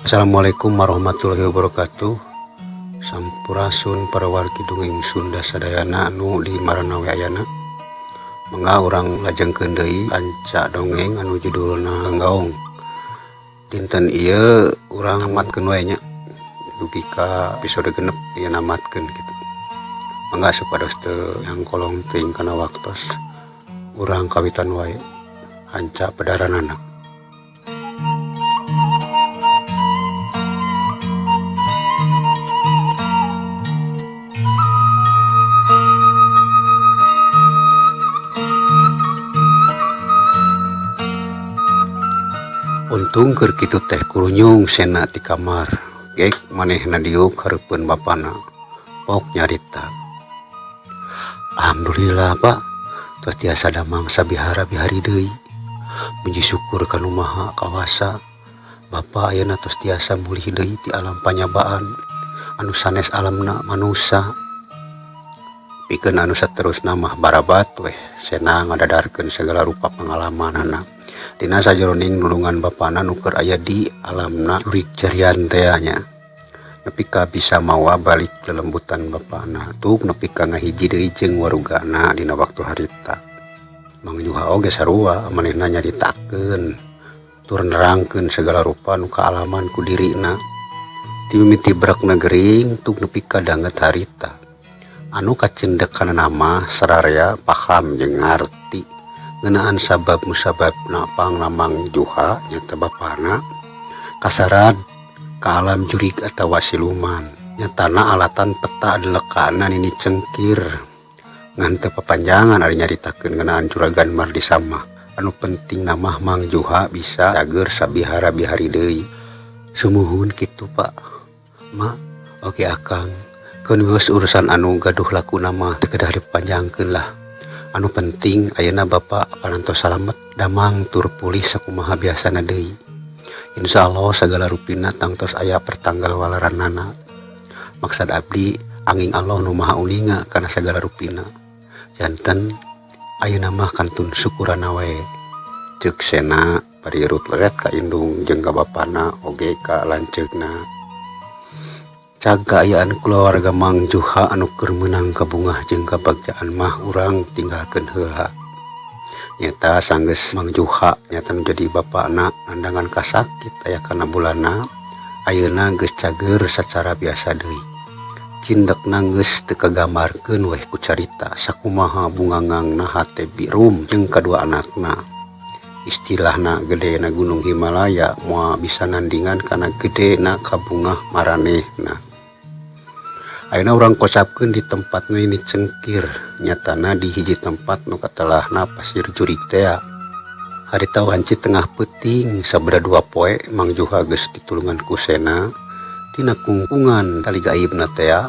Assalamualaikum warahmatullahi wabarakatuh. Sampurasun para wargi dongeng Sunda sadayana anu di marana we ayana. Mangga urang lajengkeun deui anca dongeng anu judulna Ganggaong. Dinten ieu urang namatkeun wae nya dugi ka episode 6 ieu namatkeun kitu. Mangga supados teu nyangkolong teuing kana waktos urang kawitan wae anca pedaranana. Untung keur kitu teh kurunyung Sena ti kamar gek manehna diuk hareupeun bapana pok nyarita. Alhamdulillah Pak tos tiasa damang sabihara bihari deui. Muji syukur ka Nu Maha Kawasa Bapa ayeuna tos tiasa mulih deui ti alam panyabaan anu sanes alamna manusa. Pikeun anu saterusna mah barabat weh Sena ngadadarkeun segala rupa pangalamanana. Dina sajeroning nulungan bapana nu keur aya di alamna jurig jarian teh nya. Nepi ka bisa mawa balik lelembutan bapana tuk nepi ka ngahiji deui jeung warugana dina waktu harita. Mang Juha oge sarua manehna nyaritakeun tur nerangkeun segala rupa nu kaalaman ku dirina. Ti mimiti brekna gering tuk nepi ka danget harita. Anu kacendek kana mah sararea paham jeung ngarti ngeunaan sabab musababna pangna Mang Juha nyata bapana kasarad ka alam jurig atawa siluman. Nyatana alatan peta delekana Nini Cengkir ngan teu papanjangan ari nyaritakeun ngeunaan Juragan Mardi Samah. Anu penting mah Mang Juha bisa cager sabihara bihari deui. Sumuhun kitu Pak. Ma, oke Akang. Keun geus urusan anu gaduh lakuna mah teu kedah dipanjangkeun lah. Anu penting ayeuna Bapak parantos salamet damang tur pulih sakumaha biasana deui. Insyaallah sagala rupina tangtos aya pertanggal waleranana. Maksad abdi anging Allah nu Maha Uninga kana sagala rupina. Janten ayeuna mah kantun syukurana wae. Ceuk Sena bari rut-leret ka indung jeung ka bapana oge ka lanceukna. Cag kaayaan kulawarga Mang Juha anu keur meunang kabungah jeung kabagjaan mah urang tinggalkeun heula. Nyata sanggeus Mang Juha nyata nu jadi bapana nandangan kasakit aya kana bulana ayeuna geus cager sacara biasa deui. Cindekna geus teu kagambarkeun weh ku carita sakumaha bungangangna hate birum jeung kadua anakna. Istilahna gedena Gunung Himalaya moal bisa nandingan kana gedena kabungah maranehna. Ayeuna urang kocapkeun di tempat Nini Cengkir nyatana di hiji tempat nu katelahna pasir jurig tea. Harita wanci tengah peuting sabada 2 poe Mang Juha geus ditulungan ku Sena tina kungkungan tali gaibna tea.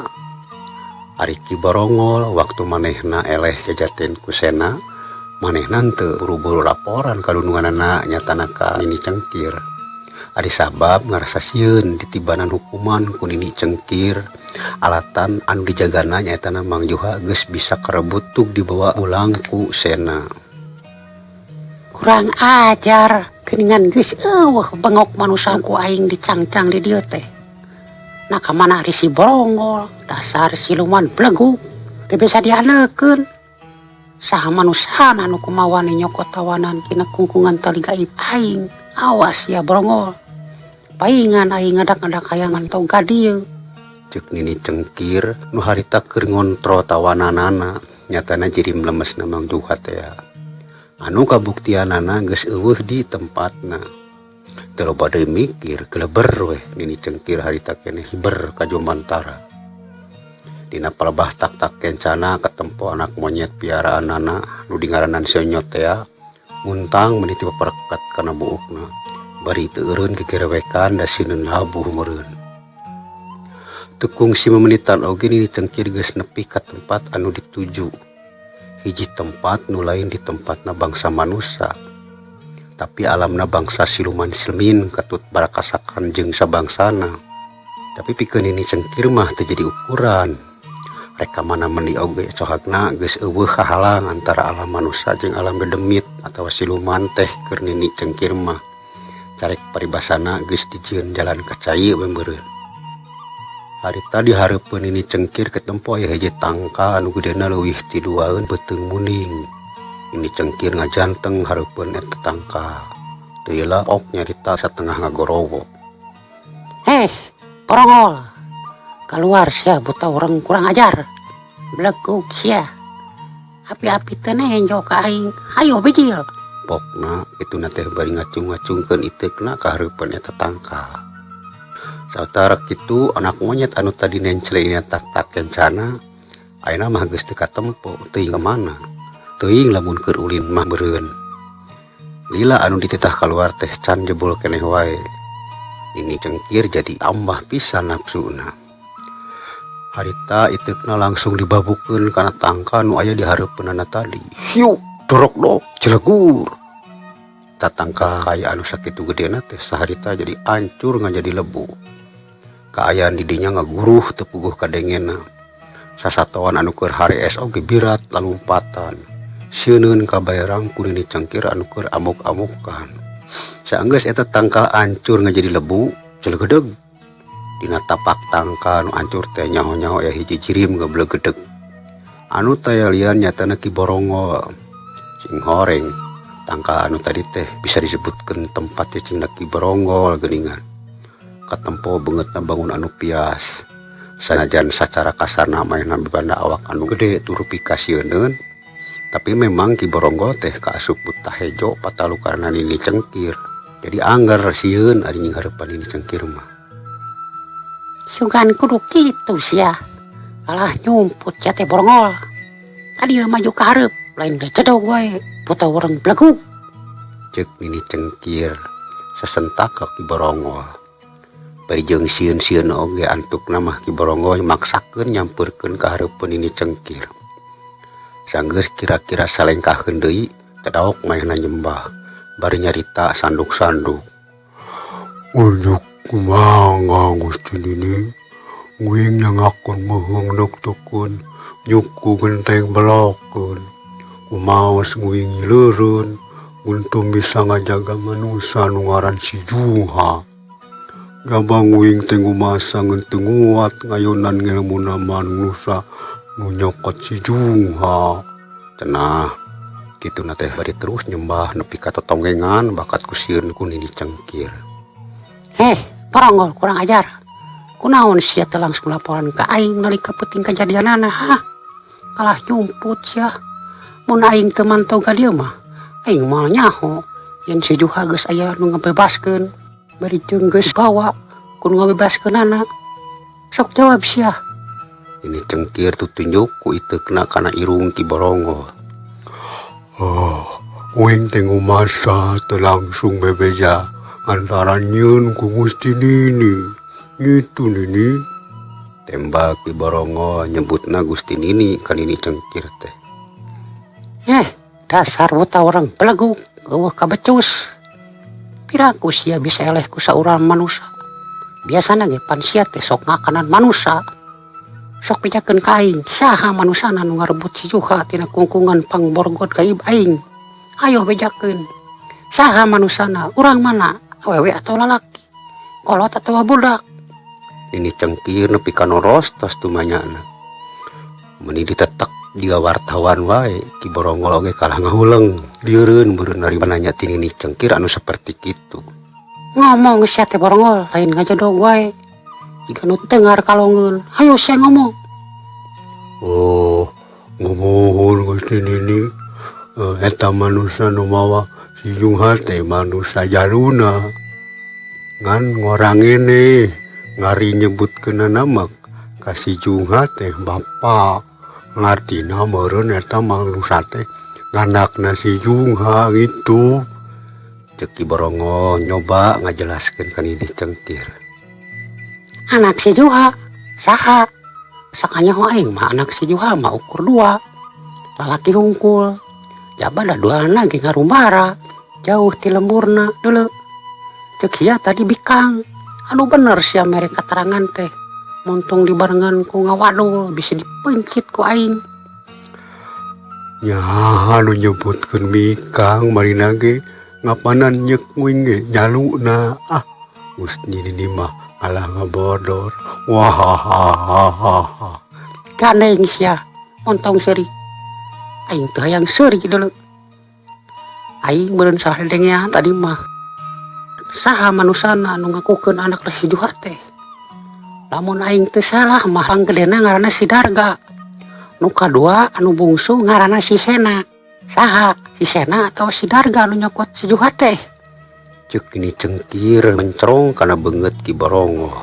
Ari Ki Borongol waktu manehna eleh jajaten ku Sena manehna teu buru-buru laporan ka dununganana nyatana ka Nini Cengkir. Ari sabab ngarasa sieun ditibanan hukuman ku Nini Cengkir alatan anu dijagana nyaetana Mang Juha geus bisa karebut tuk dibawa pulang ku Sena. Kurang ajar geuningan geus eueuh bengok manusa ku aing dicangcang di dieu teh. Nah ka mana ari si Borongol dasar siluman bleguk teu bisa diandalkeun. Saha manusana anu kumawani nyokot tawanan tina kungkungan tali gaib aing. Awas ya Borongol. Paingan aing ngadak-ngadak hayangan tong ka dieu. Ceuk Nini Cengkir nu harita keur ngontrol tawananana nyatana jirim lemesna Mang Juha teh. Anu kabuktianana geus eueuh di tempatna. Teu loba deui mikir geleber weh Nini Cengkir harita keneh hiber ka Jomantara. Dina palebah tak-tak kencana katempo anak monyet piaraanana nu dingaranan Sonyot tea muntang meuni ti paperekat kana buukna. Bari teu eureun kikirewekan da sineun labuh meureun. Teu kungsi mamenitan oge Nini Cengkir geus nepi ka tempat anu dituju. Hiji tempat nu lain di tempatna bangsa manusa. Tapi alamna bangsa siluman silmin katut barakasakan jeung sabangsana. Tapi pikeun Nini Cengkir mah teu jadi ukuran. Rek ka mana meuni oge cohagna geus eueuh hahalang antara alam manusa jeung alam dedemit atawa siluman teh keur Nini Cengkir mah. Carek paribasana geus dijieun jalan ka cai we meureun. Harita di hareupeun Nini Cengkir ketempo aya hiji tangkal anu gedena leuwih ti duaeun beuteung munding. Nini Cengkir ngajanteng hareupeun eta tangkal. Teu lila ok nyarita satengah ngagorowo. Heh, Borongol. Keluar sia, buta orang kurang ajar. Belegug sia. Api-api teu nenjo ka aing. Hayo bijil. Pokna kituna teh bari ngacung-ngacungkeun iteukna ka hareupeun eta tangkal. Sawatara kitu anak monyet anu tadi nencleng dina taktak kencana ayeuna mah geus teu katempo, teuing ka mana. Teuing lamun keur ulin mah meureun. Lila anu dititah kaluar teh can jebol keneh wae. Nini Cengkir jadi tambah pisan nafsuna. Harita iteukna langsung dibabukeun kana tangkal nu aya di hareupeunana tadi. Hiu, dorok dok, jelegur. Tatangkal kaya anu sakitu gedena teh saharita jadi ancur ngajadi lebu. Kaayaan di dinya ngaguruh teu puguh kadengena. Sasatoan anu keur harees oge birat lalumpatan. Sieuneun kabaerang ku Nini Cengkir anu keur amuk-amukan. Saenggeus eta tangkal ancur ngajadi lebu, celegedeg. Dina tapak tangkal nu ancur teh nyaho-nyaho aya hiji jirim ngeblegedeg. Anu taya lian nyatana Ki Borongol. Sing horeng tangkal anu tadi teh bisa disebutkeun tempat cicingna Ki Borongol geuningan. Katempo beungeutna bangun anu pias. Sanajan sacara kasarna manehna bibanda awak anu gede tur pikasieuneun, tapi memang Ki Borongol teh kaasup buta hejo patalukarna Nini Cengkir. Jadi angger sieun ari nyinghareupan Nini Cengkir mah. Sugan kudu kitu sia. Kalah nyumput sia teh, Borongol. Tadi maju ka hareup, lain gecedog wae, buta urang belegug. Ceuk Nini Cengkir sesentak ka Ki Borongol. Bari jeung sieun-sieun oge antukna mah Ki Borongol maksakeun nyampeurkeun ka hareupeun Nini Cengkir. Sanggeus kira-kira salengkaheun deui, tadaok manehna nyembah bari nyarita sanduk-sanduk. Unjuk kumangga, Gusti Nini, nguing nyangakeun meuheung dugtukeun nyuku genteng belokeun. Kumaos nguing nyileureun untung bisa ngajaga manusa nu ngaran si Juha. Jaba nguing teh ngumasa ngan teu nguat ngayonan ngelmuna manusa nu nyokot si Juha. Cenah kituna teh bari terus nyembah nepi ka totonggengan bakat ku sieun ku Nini Cengkir. Heh, Borongol kurang ajar. Kunaon sia teh langsung laporan ka aing nalika peuting kajadianana, ha? Kalah nyumput sia. Mun aing teu mantau ka dieu mah, aing moal nyaho yen si Juha geus aya nu ngabebaskeun. Bari jeung geus bawa ku nu ngabebaskeunana. Sok jawab sia. Nini Cengkir tutunjuk ku iteukna kana irung Ki Borongol. Ah, uing teh ngumasa teu langsung bebeja antara nyieun ku Gusti Nini. Gitu, Nini. Tembak Ki Borongol nyebutna Gusti Nini ka Nini Cengkir teh. Eh, dasar buta orang belegug, euweuh kabecus. Piraku sia bisa eleh ku saurang manusa? Biasana ge pan sia teh sok ngakanan manusa. Sok bejakeun ka aing, saha manusana nu ngarebut si Juha tina kungkungan pangborgod gaib aing? Ayo bejakeun. Saha manusana? Urang mana? Awewe atau lalaki? Kolot atau budak? Nini Cengkir nepi ka noros tos tumanyana. Meuni ditetek jiga wartawan wae, Ki Borongol oge kalah ngahuleng. Lieureun meureun ari nanya ti Nini Cengkir anu saperti kitu. Ngomong sia teh, Borongol, lain ngajedog wae. Jiga nu tengar kalongeun. Hayo sia ngomong. Oh, ngumuhun, Gusti Nini. Eta manusa nu mawa si Juha teh manusa jaluna. Ngan ngorang ini ngari nyebutkeun nama ka si Juha teh bapa. Ngartina meureun eta manusa teh nganakna si Juha gitu. Ceuk Ki Borongol nyoba ngajelaskeun ka Nini Cengkir. Anak si Juha, saha? Sakanyaho aing mah anak si Juha mah ukur dua. Lalaki hungkul. Jaba da duana ge ngarumbara. Jauh ti lemburna deuleu. Ceuk sia tadi bikang. Anu bener sia mere keterangan teh. Montong dibarengan ku ngawadul bisa dipencit ku aing. Nya anu nyebutkeun bikang marina ge Ngapanan nyek uing ge jaluna. Ah, Gusti Nini mah alah ngabodor. Wahahaha. Gandeng sia, montong seuri. Aing teu hayang seuri deuleu. Aing meureun salah dedengean tadi mah. Saha manusana anu ngakukeun anak si Juha teh? Lamun aing teu salah mah panggedena ngaranna si Darga. Nu kadua anu bungsu ngaranna si Sena. Saha? Si Sena atau si Darga anu nyokot si Juha teh? Ceuk Nini Cengkir mencerong kana beungeut Ki Borongol.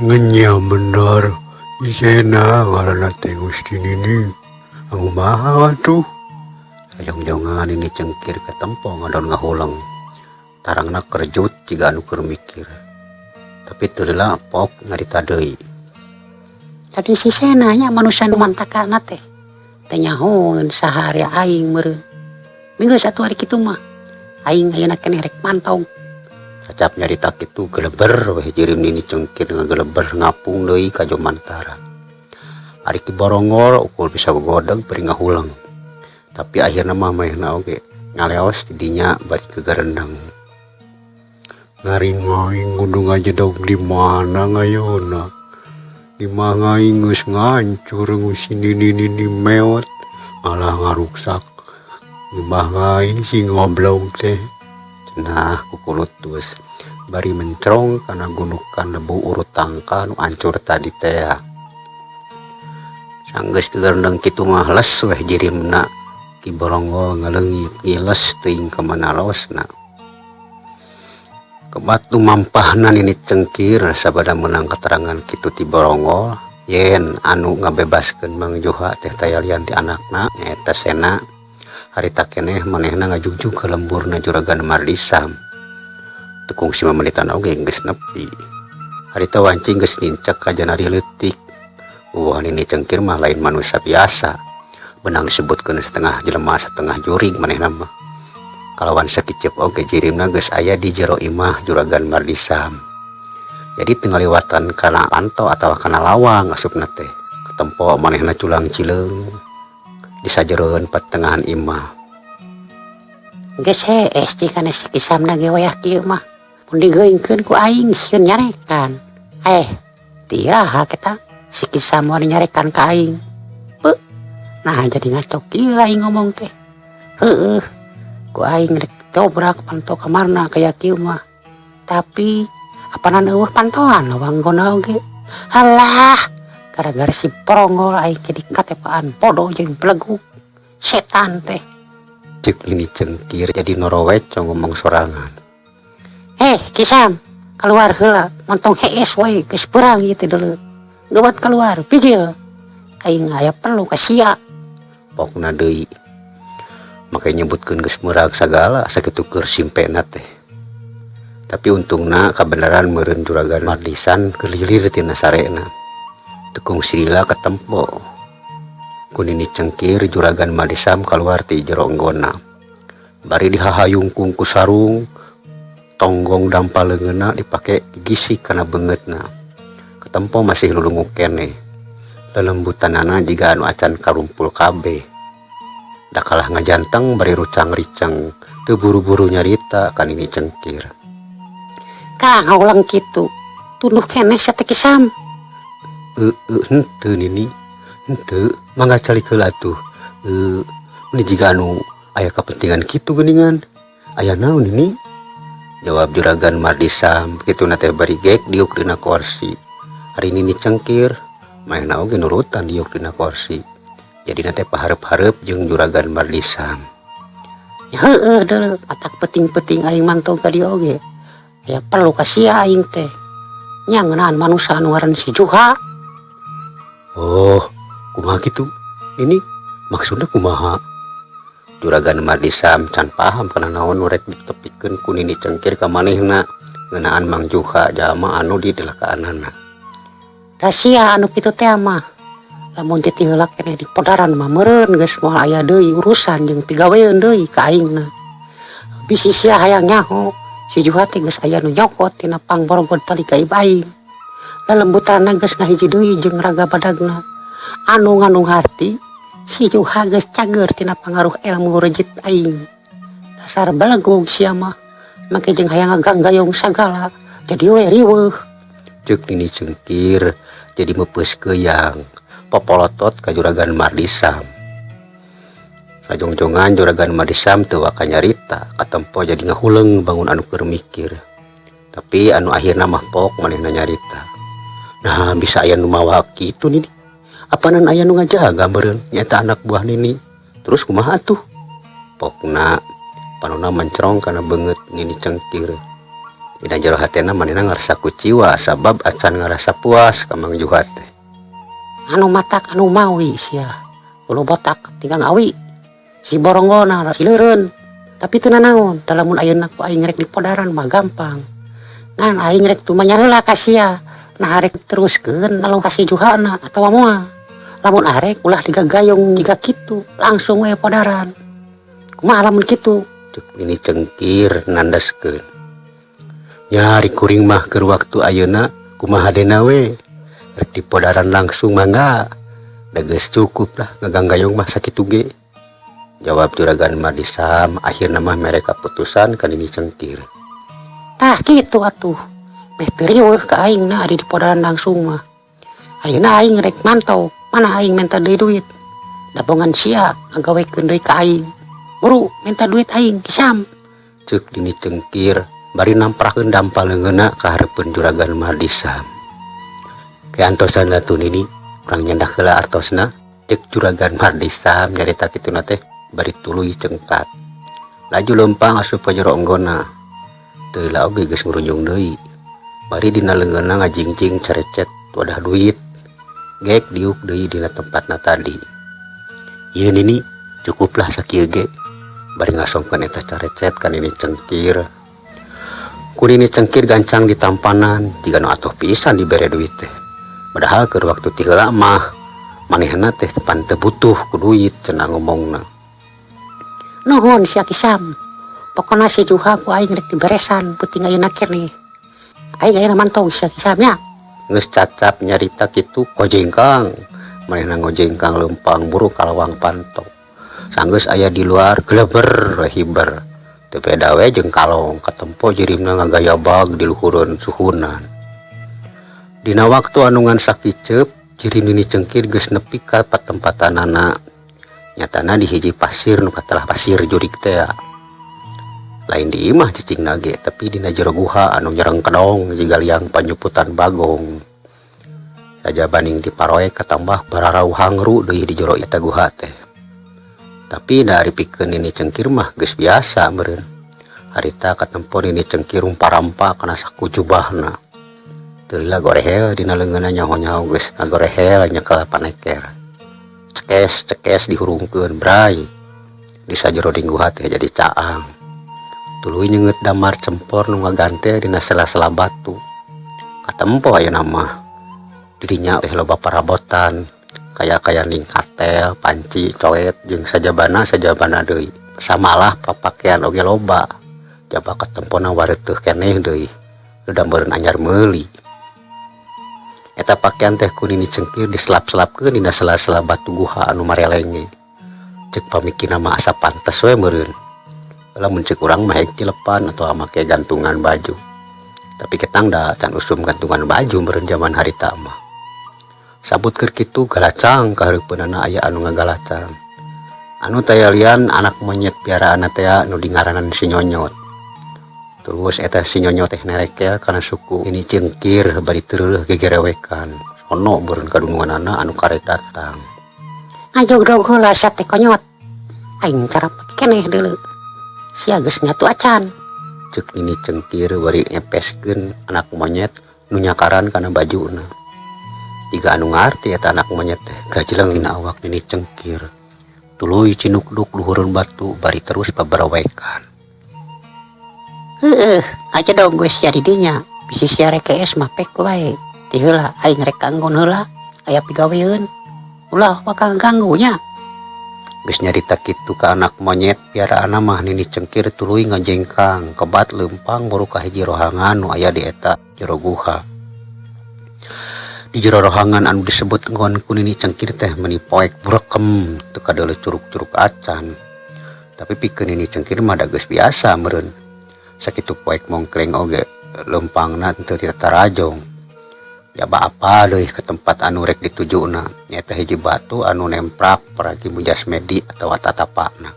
Ngenya bener si Sena ngaranna teh Gusti Nini. Kumaha atuh? Sajongjongan Nini Cengkir katempo ngadon ngahuleng. Tarangna kerjut jiga anu keur mikir. Tapi teu lila pok nyarita deui. Jadi si Sena nya manusia nu mantakana teh. Teh nyahoeun saha ari aing meureun. Minggu satu hari kitu mah. Aing ayeuna keneh rek mantong. Cacap nyarita kitu geleber weh jirim Nini Cengkir ngageleber ngapung deui ka Jomantara. Ari Ki Borongol ukul bisa gogodeg bari ngahuleng. Tapi akhirna mah manehna oge ngaleos di dinya bari kegerendeng. Ngaring aing kudu ngajedog di mana ngayona. Di mana aing geus ngancur si Nini Nini meot malah ngaruksak. Di mana aing si ngoblong teh. Nah, kukulut terus bari mencerong kana gunukan lebu urut tangka nu ancur tadi teh. Sanggeus kegerendeng kitu mah les weh jirimna. Ki Borongol ngaleungit ngiles teuing ka mana losna. Kebat lumampahna Nini Cengkir sabada meunang keterangan kitu ti Borongol yen anu ngabebaskeun Mang Juha teh taya lian ti anakna nyaeta Sena. Harita keneh manehna ngajugjug ka lemburna Juragan Mardisam. Teu kungsi mamenitan oge geus nepi. Harita wanci geus nincak ka janari leutik. Wah, Nini Cengkir mah lain manusia biasa. Benang disebutkeun setengah jelema setengah jurig manehna mah. Kalawan sakiceup oge jirimna geus aya di jero imah Juragan Mardisam. Jadi teu ngaliwatan kana panto atawa kana lawang asupna teh. Ketempo manehna culang cileung di sajeroeun patengahan imah. Geus hees jigana si Kisamna ge wayah kieu mah. Mun digeuingkeun ku aing sieun nyarekan. Tiraha kita si Kisam wani nyarekan ka aing. Beuh. Nah jadi ngaco kieu aing ngomong teh. Heueuh. Ku aing rek dobrak panto kamarna kaya kieu mah. Tapi apanan eueuh pantoan lawang gona oge. Alah, gara-gara si Borongol aing jadi katepaan bodoh jeung belegug. Setan teh. Ceuk Nini Cengkir jadi norowec ngomong sorangan. Kisam, keluar heula, montong hees wae geus beurang ieu teh deuleu. Geuwat keluar, bijil. Aing aya perlu ka sia. Pokna deui. Make nyebutkeun geus meurag sagala sakitu keur simpena teh. Tapi untungna kabeneran meureun Juragan Mardisan keur lilir tina sarena. Teu kungsi lila katempo. Ku Nini Cengkir Juragan Mardisam kaluar ti jero enggonna. Bari dihahayungkung ku sarung, tonggong dampal leungeunna dipake gisik kana beungeutna. Katempo masih lulunguk keneh. Lelembutanana jiga anu acan karumpul kabeh. Da kalah ngajanteng bari rucang-riceng, teu buru-buru nyarita ka Nini Cengkir. Kalah ngaulang kitu, tunduh keneh sia teh Kisam. Henteu Nini, henteu, mangga calik heula atuh. Meni jiga anu aya kapentingan kitu geuningan. Aya naon Nini? Jawab Juragan Mardisam, kituna teh bari gek diuk dina korsi. Ari Nini Cengkir, manehna oge nurutan diuk dina korsi. Jadina teh pahareup-hareup jeung Juragan Mardisam. Ya heueuh deuleu, atak penting-penting aing mantog ka dieu oge. Aya perlu ka sia aing teh. Nya ngeunaan manusa anu ngaran si Juha. Oh, kumaha kitu? Nini maksudna kumaha? Juragan Mardisam can paham kana naon nu rek ditepikeun ku Nini Cengkir ka manehna ngeunaan Mang Juha jalma anu di delakaanana. Da sia anu kitu teh mah. Lamun ti heula keneh di podaran mah meureun geus moal aya deui urusan jeung pigaweun deui ka aingna. Bisi sia hayang nyaho, si Juha teh geus aya nu nyokot tina pangborogod tali gaib aing. Lelembutanna geus ngahiji deui jeung raga badagna. Anu ngandung harti, si Juha geus cager tina pangaruh ilmu rejit aing. Dasar belegug sia mah, make jeung hayang ngaganggayong sagala, jadi we riweuh. Ceuk Nini Cengkir jadi meupeus keuyang popolotot ka Juragan Mardisam. Sajongjongan Juragan Mardisam teu waka nyarita, katempo jadi ngahuleng bangun anu keur mikir. Tapi anu akhirna mah pok manehna nyarita. Nah, bisa aya nu mawa kitu, Nini? Apanan aya nu ngajaga meureun nyaeta anak buah Nini? Terus kumaha atuh? Pokna panona mencrong kana beungeut Nini Cengkir. Dina jero hatena manehna ngarasa kuciwa sabab acan ngarasa puas ka Mang Juha teh. Anu matak anu mawi sia. Ulu botak tinggal ngawi. Si boronggona sileureun. Tapi teu nanaon, da lamun ayeuna ku aing rek di podaran mah gampang. Ngan aing rek tumanya heula ka sia. Nah, arek teruskeun nalung ka si Juhana atawa moal. Lamun arek, ulah digagayong jiga kitu, langsung we podaran. Kumaha lamun kitu? Ceuk Nini Cengkir nandaskeun. Nya, ari kuring mah keur waktu ayeuna kumaha dena we. Rek dipodaran langsung mangga. Da geus cukup lah ngaganggayong mah sakitu ge. Jawab Juragan Mardisam, akhirna mah mere kaputusan ka Nini Cengkir. Tah, kitu atuh. Meh teu riweuh ka aing na ari di podaran langsung mah. Ayeuna aing rek mantau, mana aing minta deui duit. Dabongan sia ngagawekeun deui ka aing. Buru minta duit aing, Kisam. Ceuk Nini Cengkir bari namprakeun dampal leungeunna ka hareupeun Juragan Mardisam. "Ke antosan atuh, Nini, urang nyandak heula artosna," ceuk Juragan Mardisam nyarita kituna teh bari tuluy cengkat. Laju leumpang asup ka jero enggonna. Teu lila oge geus ngurunjung deui. Bari dina leungeunna ngajingjing carecet wadah duit. Gek diuk deui dina tempatna tadi. "Ieu, Nini, cukuplah sakieu ge," bari ngasongkeun eta carecet ka Nini Cengkir. Ku Nini Cengkir gancang ditampanan, jiga nu atoh pisan dibere duit teh. Padahal keur waktu ti heula mah manehna teh pan teu butuh ku duit cenah ngomongna. Nuhun sia, Kisam. Pokona si Juha ku aing rek diberesan peuting ayeuna keneh. Aing ayeuna mantog sia, Kisam, nya. Geus cacap nyarita kitu, kojengkang manehna ngojengkang leumpang buru ka lawang panto. Sanggeus aya di luar, geleber we hiber. Teu beda we jeung kalong, katempo jirimna ngagayabag di luhureun suhunan. Dina waktu anu ngan sakiceup, jirim Nini Cengkir geus nepi ka patempatanana. Nyatana di hiji pasir nu katelah pasir jurig tea. Lain di imah cicingna ge, tapi dina jero guha anu nyereng kedong jiga liang panyuputan bagong. Sajabaning ti paroek katambah bararau hangru deui di jero eta guha teh. Tapi da ari pikeun Nini Cengkir mah geus biasa meureun. Harita katempo Nini Cengkir rumpa-rampa kana saku jubahna. Teu lila gorehel dina leungeunna, nyaho-nyaho geus ngagorehel nyekel paneker. Cekes cekes dihurungkeun, bray. Di sajeroning guha teh jadi caang. Tuluy nyeungeut damar cempor nu ngagante dina sela-sela batu. Katempo ayeuna mah didinya teh loba parabotan, kaya-kaya ning katel, panci, coet jeung sajabana sajabana deui. Samalah papakean oge loba. Jaba katempona wareuteuh keneh deui. Da meureun anyar meuli. Eta pakean teh ku Nini Cengkir diselap-selapkeun dina sela-sela batu guha anu marelenge. Ceuk pamikirna mah asa pantes we meureun. Lamun ceuk urang mah hek cilepan atau make gantungan baju. Tapi ketang da can usum gantungan baju meureun jaman harita mah. Sabut keur kitu, galacang ka hareupeunana aya anu ngagalacang. Anu taya lian anak monyet piaraanna tea nu dingaranan si Nyonyot. Terus eta si Nyonyot teh nerekel kana suku Nini Cengkir bari tereuh gegerewekan. Sono meureun kadununganana anu karek datang. Ngajogdog heula sia teh, konyot. Aing cara keneh deuleu. Sia geus nyatu acan? Ceuk Nini Cengkir bari ngepeskeun anak monyet nu nyakaran kana bajuna. Jiga anu ngarti eta anak monyet teh gajleng dina awak Nini Cengkir. Tuluy cinukduk luhureun batu bari terus babarewekan. Heeh, ngajedog we sia di dinya. Bisi sia rek kees mah pek wae. Ti heula aing rek kanggon heula, aya pigaweun. Ulah bakal ganggu nya. Geus nyarita kitu ka anak monyet piaraanna mah Nini Cengkir tuluy ngajengkang kebat leumpang buru ka hiji rohangan nu aya di eta jero guha. Di jero rohangan anu disebut enggon ku Nini Cengkir teh meuni poek burekem teu kadeuleu curug-curug acan. Tapi pikeun Nini Cengkir mah da geus biasa meureun. Sakitu poek mongkleng oge leumpangna teu titarajong. Jaba apa deui ke tempat anu rek ditujuna nyaeta hiji batu anu nemprak paragi mujasmedi atawa tatapana.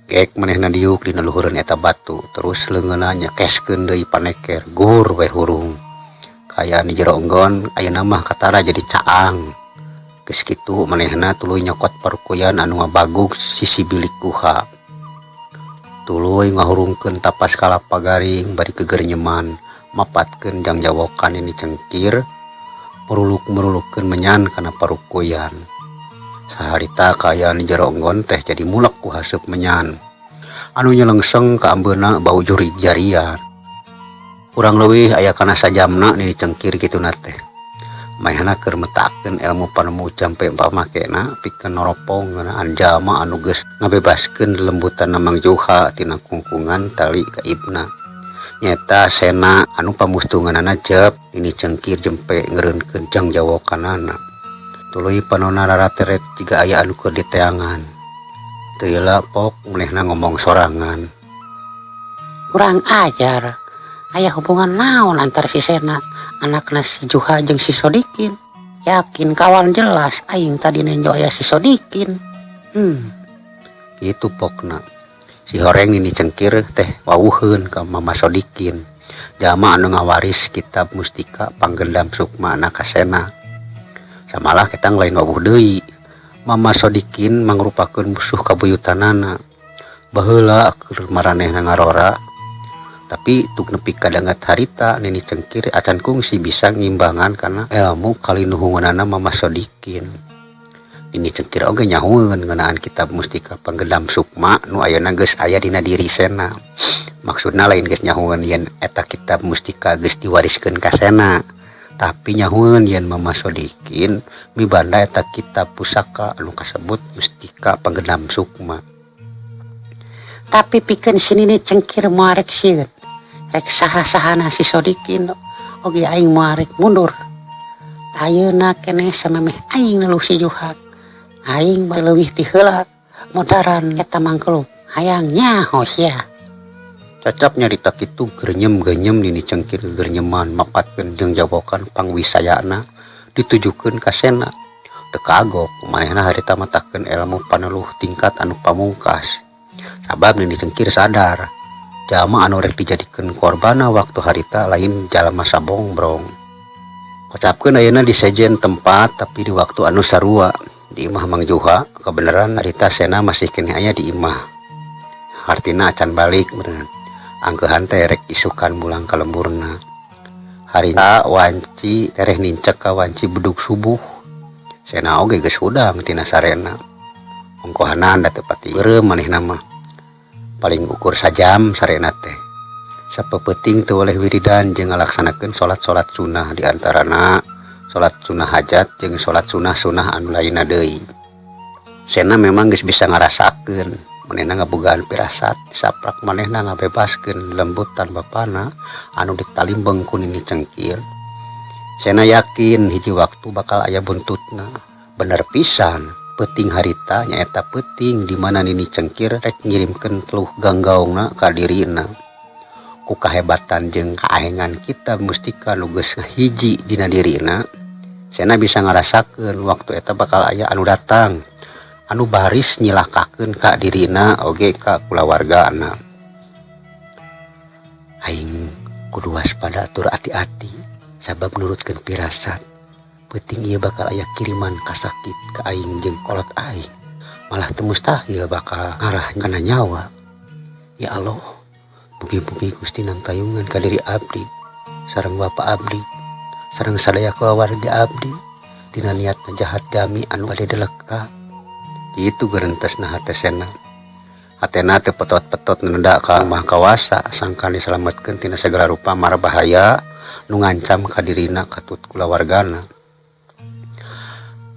Gek manehna diuk dina luhureun eta batu terus leungeunna nyekeskeun deui paneker gur we hurung. Kaayaan di jero enggon ayeuna mah katara jadi caang. Geus kitu manehna tuluy nyokot parukuyan anu ngabagug sisi bilik guha. Tuluy ngahurungkeun tapas kalapa garing bari gegernyeman mapatkeun jangjawokan Nini Cengkir meruluk-merulukeun menyan kana parukuyan. Saharita kaayaan di jero enggon teh jadi mulek ku haseup menyan. Anu nyelengseng ka ambeuna bau jurig jarian. Kurang leuwih aya kana sajamna Nini Cengkir kituna teh. Manehna keur metakeun ilmu panemu jampe pamakena pikeun noropong ngeunaan jalma anu geus ngabebaskeun lelembutanna Mang Juha tina kungkungan tali gaibna. Nyaeta Sena anu pamustunganana cep Nini Cengkir jempe ngeureunkeun jangjawokanana. Tuluy panonna rarateret jiga aya anu keur diteangan. Teu heula pok manehna ngomong sorangan. Kurang ajar. Aya hubungan naon antara si Sena anakna si Juha jeung si Sodikin. Yakin kawan jelas aing tadi nenjo aya si Sodikin. Kitu pokna. Si horeng Nini Cengkir teh wawuheun ka Mama Sodikin. Jalma anu ngawaris kitab mustika panggendam sukma na ka Sena. Samalah ketang lain wawuh deui. Mama Sodikin mangrupakeun musuh kabuyutanana. Baheula keur maranehna ngarora. Tapi tuk nepi ka dangat harita Nini Cengkir acan kungsi bisa ngimbangan kana ilmu kalinuhunganana Mama Sodikin. Nini Cengkir oge nyahueun ngeunaan kitab mustika panggendam sukma nu ayeuna geus aya dina diri Sena. Maksudna lain geus nyahueun yen eta kitab mustika geus diwariskeun ka Sena, tapi nyahueun yen Mama Sodikin mibanda eta kitab pusaka anu kasebut mustika panggendam sukma. Tapi pikeun si Nini Cengkir moal rek sieun. Rek saha-sahana si Sodikin oge aing moal rek mundur. Ayeuna keneh samemeh aing neluh si Juha. Aing bae leuwih ti heula modaran eta mangkeluk. Hayang nyaho sia. Cacap nyarita kitu gernyem-gernyem Nini Cengkir gegernyeman mapatkeun jeung jawokan pangwisayana ditujukeun ka Sena. Teu kagok manehna harita matakeun ilmu paneluh tingkat anu pamungkas. Sabab Nini Cengkir sadar jalma anu rek dijadikeun korbana waktu harita lain jalma sabongbrong. Kocapkeun ayeuna di sejen tempat tapi di waktu anu sarua di imah Mang Juha kebenaran harita Sena masih keneh aya di imah. Hartina acan balik beneran. Angkeuhan teh rek isukan mulang ka lemburna. Harita wanci tereh nincek ka wanci bedug subuh. Sena oge geus hudang tina sarena. Ongkohanan da teu pati eureum manehna mah. Paling ukur sajam sarena teh. Sapeupeting teu weleh wiridan jeung ngalaksanakeun salat-salat sunah di antarana salat sunah hajat jeung salat sunah-sunah anu lainna deui. Sena memang geus bisa ngarasakeun manehna ngabogaan pirasat saprak manehna ngabebaskeun lembutan bapana anu ditalimbeng ku Nini Cengkir. Sena yakin hiji waktu bakal aya buntutna. Bener pisan peuting harita nyaeta peuting di mana Nini Cengkir rek ngirimkeun teluh ganggaungna ka dirina. Ku kahebatan jeung kaahengan kitab mustika nu geus ngahiji dina dirina, Sena bisa ngarasakeun waktu eta bakal aya anu datang anu baris nyilakakeun ka dirina oge ka kulawargana. Aing kudu waspada tur ati-ati sabab nurutkeun pirasat peuting ieu bakal aya kiriman kasakit ka aing jeung kolot aing. Malah teu mustahil bakal ngarah kana nyawa. Ya Allah, mugi-mugi Gusti nangtayungan ka diri abdi sareng bapa abdi sareng sadaya kulawarga abdi tina niatna jahat jami anu bade deleka. Kitu gerentesna hate Sena. Hatena teu petot-petot nenda ka Maha Kawasa sangkan disalametkeun tina sagala rupa mara bahaya nu ngancam ka dirina katut kulawargana.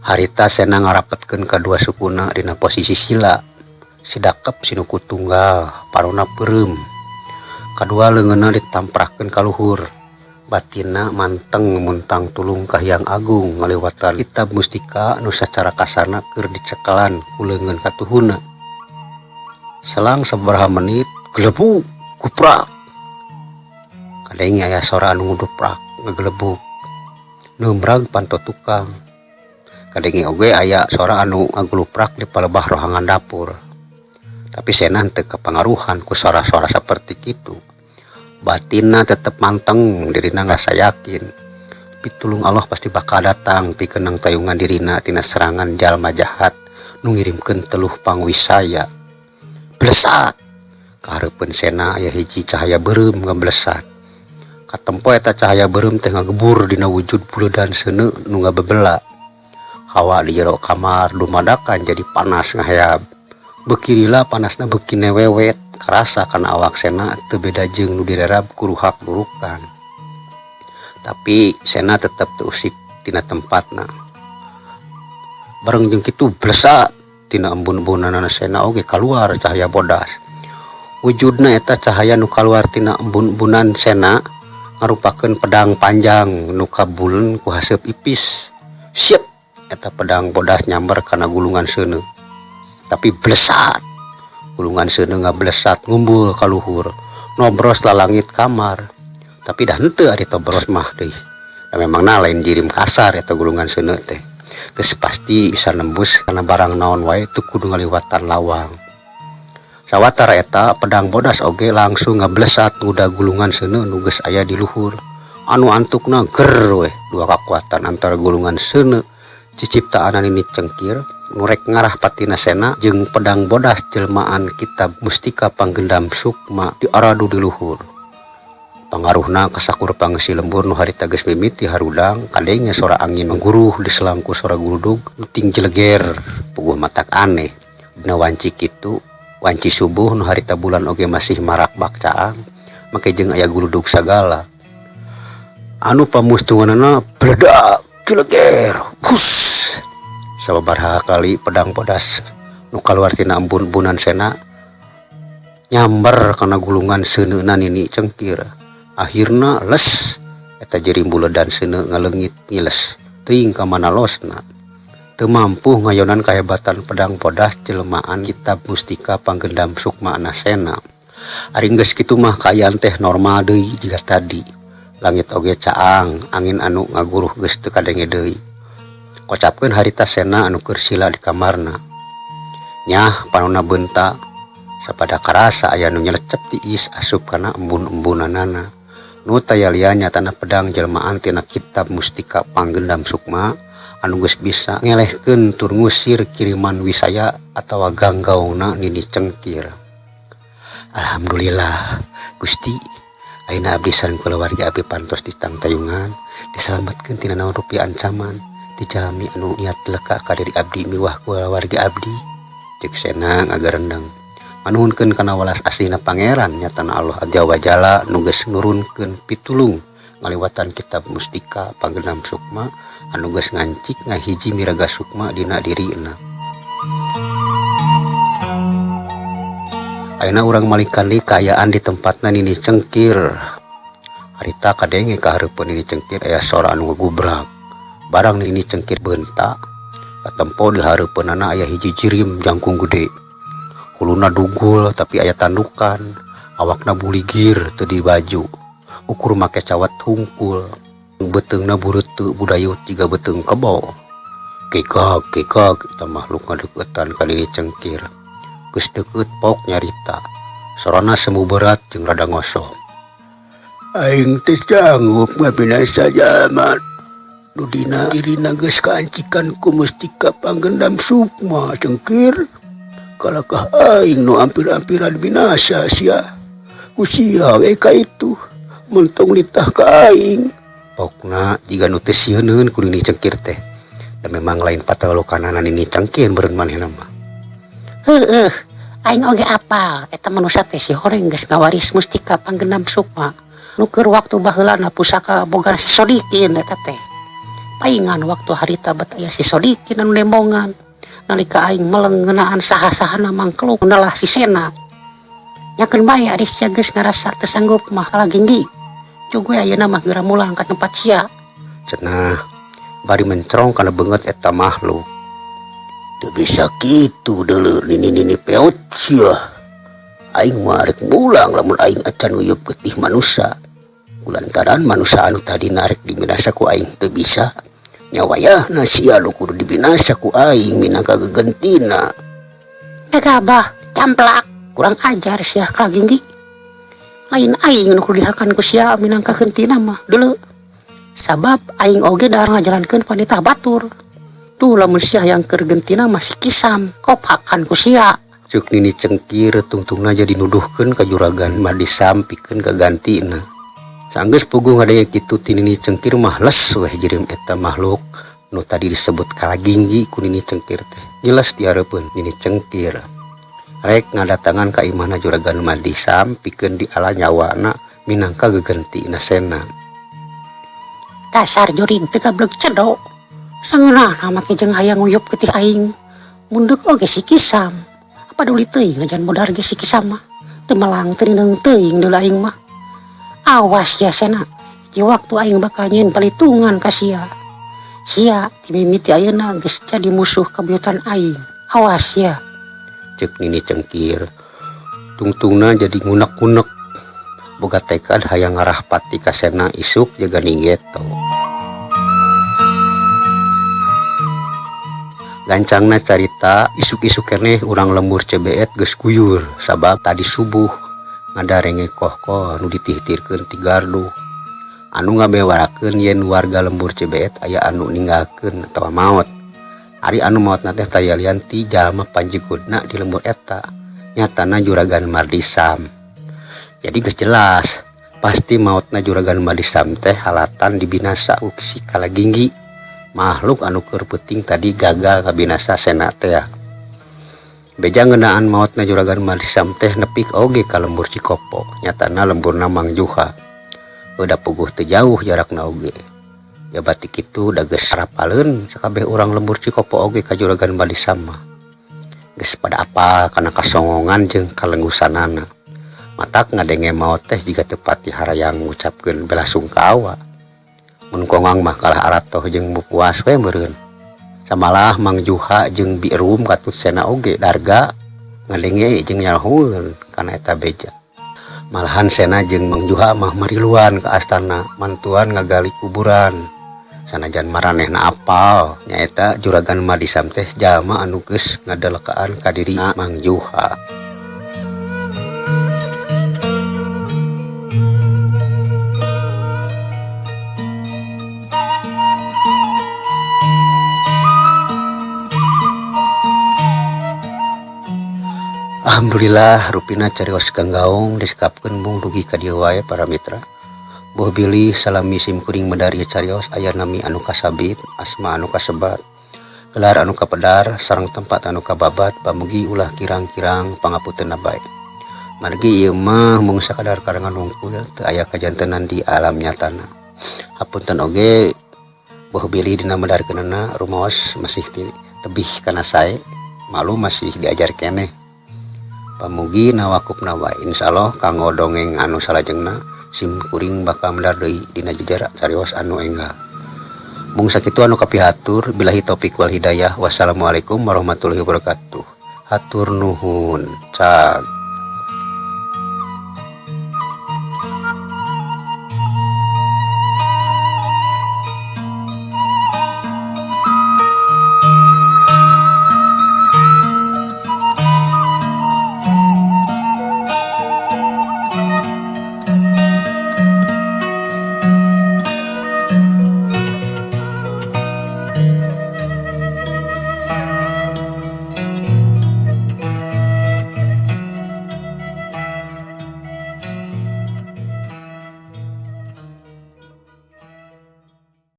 Harita Sena ngarapetkeun kadua sukuna dina posisi sila. Sidakep sinuku tunggal, parona peureum. Kadua leungeunna ditamprahkeun ka luhur. Batinna manteng muntang tulung ka Hyang Agung ngaliwatan kitab mustika nu sacara kasarna keur dicekelan ku leungeun katuhunna. Selang sababaraha menit, gelebug, guprak. Kadenge aya sora anu nguduprak, ngagelebug. Neumrag panto tukang. Kadenge oge aya sora anu ngaguluprak di palebah rohangan dapur. Tapi Sena teu kapangaruhan ku sora-sora saperti kitu. Batinna tetep manteng, dirina ngarasa yakin. Pitulung Allah pasti bakal datang pikeun nangtayungan dirina tina serangan jalma jahat nu ngirimkeun teluh pangwisaya. Blesat! Kahareupeun Sena aya hiji cahaya beureum ngablesat. Katempo eta cahaya beureum teh ngagebur dina wujud buleudan seuneu nu ngabebela. Hawa di jero kamar dumadakan jadi panas ngaheab. Beuki lila panasna beuki newewet, karasa kana awak Sena teu beda jeung nu direrab ku ruhak rurukan. Tapi Sena tetep teu usik tina tempatna. Bareng jeung kitu blesat tina embun-embunanana Sena oge kaluar cahaya bodas. Wujudna eta cahaya nu kaluar tina embun-embunan Sena ngarupakeun pedang panjang nu kabulen ku haseup ipis. Siet! Eta pedang bodas nyamber kana gulungan seuneu. Tapi blesat! Gulungan seuneu ngablesat ngumbul ka luhur, nobros lalangit kamar. Tapi dah henteu ari tobros mah deui. Da memangna lain jirim kasar eta gulungan seuneu teh. Geus pasti bisa nembus kana barang naon wae teu kudu ngaliwatan lawang. Sawatara eta pedang bodas oge langsung ngablesat nguda gulungan seuneu nu geus aya di luhur. Anu antukna ger weh dua kakuatan antara gulungan seuneu ciciptaan Nini Cengkir nu rek ngarah patina Sena jeung pedang bodas jelmaan kitab mustika panggendam sukma diaradu di luhur. Pangaruhna kasakur pangeusi lembur nu harita geus mimiti harudang kadenge sora angin mangguruh diselangku sora guludug nu ting jeleger puguh matak aneh. Dina wanci kitu wanci subuh nu harita bulan oge masih marak bak caang make jeung aya guludug sagala. Anu pamustunganana bledak jeleger hus sababaraha kali pedang bodas nu kaluar tina embun-embunan Sena nyamber kana gulungan seuneuna Nini Cengkir. Akhirna les eta jirim buledan seuneu ngaleungit ngiles teuing ka mana losna. Teu mampu ngayonan kahebatan pedang bodas jelmaan kitab mustika panggendam sukma na Sena. Ari geus kitu mah kaayaan teh normal deui jiga tadi. Langit oge caang, angin anu ngaguruh geus teu kadenge deui. Kocapkeun harita Sena anu keur sila di kamarna. Nyah panonna beunta sapada karasa aya nu nyelecep tiis asup kana embun-embunanana. Nu taya lian nyatana pedang jelmaan tina kitab mustika panggendam sukma anu geus bisa ngelehkeun tur ngusir kiriman wisaya atawa ganggaungna Nini Cengkir. Alhamdulillah Gusti, ayeuna abdi sareng kulawarga abdi pantos ditangtayungan, disalametkeun tina naon rupi ancaman ti jalmi anu niat leka ka diri abdi miwah kulawarga abdi. Ceuk Sena ngagarendeng. Manuhunkeun kana welas asihna Pangeran nyatana Allah Azza wa Jalla nu geus nurunkeun pitulung ngaliwatan kitab mustika panggendam sukma anu geus ngancik ngahiji miraga sukma dina dirina. Ayeuna urang malikan deui kaayaan di tempatna Nini Cengkir. Harita kadenge ka hareupeun Nini Cengkir aya sora anu ngagubrak. Barang Nini Cengkir beunta, katempo di hareupeunana aya hiji jirim jangkung gede. Huluna dugul tapi aya tandukan, awakna buligir teu dibaju. Ukur make cawat hungkul, beuteungna bureuteu budayut jiga beuteung kebo. Kekak kekak eta makhluk ngadeuketan ka Nini Cengkir. Geus deukeut pok nyarita. Sorana semu berat jeung rada ngoso. Aing teu sanggup ngabinasa jalma nu dina dirina geus kaancikan ku mustika panggendam sukma Cengkir. Kalakah aing nu ampir-ampiran binasa sia. Ku sia we ka itu mentong nitah ka aing. Pokna jiga nu teu sieuneun ku Nini Cengkir teh. Da memang lain patalukanana Nini Cengkir meureun manehna mah. Heueuh, aing oge apal eta manusia teh si horeng geus ngawaris mustika panggendam sukma. Nu keur waktu baheulana pusaka boga si Sodikin eta teh. Paingan waktu harita bet aya si Sodikin anu nembongan. Nalika aing meleng ngeunaan saha-sahana mangkeluk nelah si Sena. Nyakeun bae ari sia geus ngarasa teu sanggup mah kalaginggi. Jug we ayeuna mah geura mulang ka tempat sia. Cenah bari mencrong kana beungeut eta makhluk. Teu bisa kitu deuleu nini-nini peot sia. Aing mah rek mulang lamun aing acan nguyup getih manusa. Kulantaran manusa anu tadi narek dibinasa ku aing teu bisa. Nya wayahna sia nu kudu dibinasa ku aing minangka gegentina. Gagabah, camplak, kurang ajar sia kalaginggi. Lain aing nu kudu dihakan ku sia minangka gentina mah deuleu. Sabab aing oge dahar ngajalankeun panitah batur. Tuh lamun sia yang keur gentina mah si Kisam, kophakan ku sia. Ceuk Nini Cengkir tungtungna jadi nuduhkeun ka juragan Mardisam pikeun kagantina. Sanggeus puguh ngadenge kitu ti Nini Cengkir mah les weh jirim eta makhluk nu tadi disebut kalaginggi ku Nini Cengkir teh. Jelas dihareupeun Nini Cengkir. Rek ngadatangan ka imahna juragan Mardisam pikeun diala nyawana minangka gegentina Sena. Dasar jurig teu gablek cedo. Sangeunahna make jeung hayang nguyup getih aing. Munduk oge si Kisam. Paduli teuing najan modar ge si Kisam mah. Teu melang teu nineung teuing deuleu aing mah. Awas ya Sena, hiji waktu aing bakal nyieun palitungan ka sia. Sia ti mimiti ayeuna geus jadi musuh kabuyutan aing. Awas ya. Ceuk Nini Cengkir. Tungtungna jadi ngunek-ngunek. Boga tekad hayang ngarahpati ka Sena isuk jaga ninggeto. Gancangna carita isuk-isuk keneh urang lembur CBet geus guyur sabab tadi subuh ngadarenge kohkoh nu ditihtirkeun ti gardu anu ngabewarakeun yen warga lembur CBet aya anu ninggalkeun atawa maot. Ari anu maotna teh taya lian ti jalma panjegudna di lembur eta nyatana juragan Mardisam. Jadi geus jelas pasti maotna juragan Mardisam teh halatan dibinasa ku si kalaginggi makhluk anu keur peuting tadi gagal kabinasa Sena teh. Beja ngeunaan maotna juragan Mardisam teh nepik oge ka lembur Cikopo nyatana lemburna Mang Juha. Udah puguh teu jauh jarakna oge. Jabati kitu da geus rapaleun sakabeh urang lembur Cikopo oge ka juragan Mardisam mah. Geus pada apal kana kasongongan jeung kalenggusanana. Matak ngadenge maot teh jiga teu pati harayang ngucapkeun belasungkawa. Mun kongang mah kalah aratoh jeung puas we meureun. Samalah Mang Juha jeung Birum katut Sena oge darga ngadenge jeung nyahueun kana eta beja. Malahan Sena jeung Mang Juha mah mariluan ka astana mantuan ngagali kuburan. Sanajan maranehna apal nyaeta juragan Mardisam teh jalma anu geus ngadelekaan ka dirina Mang Juha. Alhamdulillah rupina carios Ganggaung disekapkeun mung dugi ka dieu wae para mitra. Boh bilih salami sim kuring medari carios aya nami anu kasabit, asma anu kasebat, gelar anu kapedar, sareng tempat anu kababat, pamugi ulah kirang-kirang pangapuntenna bae. Margi ieu mah mung sakadar karangan hungkul teu aya kajantenan di alam nyatana. Hapunten oge boh bilih dina medarkeunana rumaos masih tebih kana sae, malu masih diajar keneh. Pamugi nawakupna wae insyaallah kanggo dongeng anu salajengna sim kuring bakal medar deui dina jejer carios anu enggal. Mung sakitu anu kapihatur billahi taufik wal hidayah. Wassalamualaikum warahmatullahi wabarakatuh. Hatur nuhun. Cag.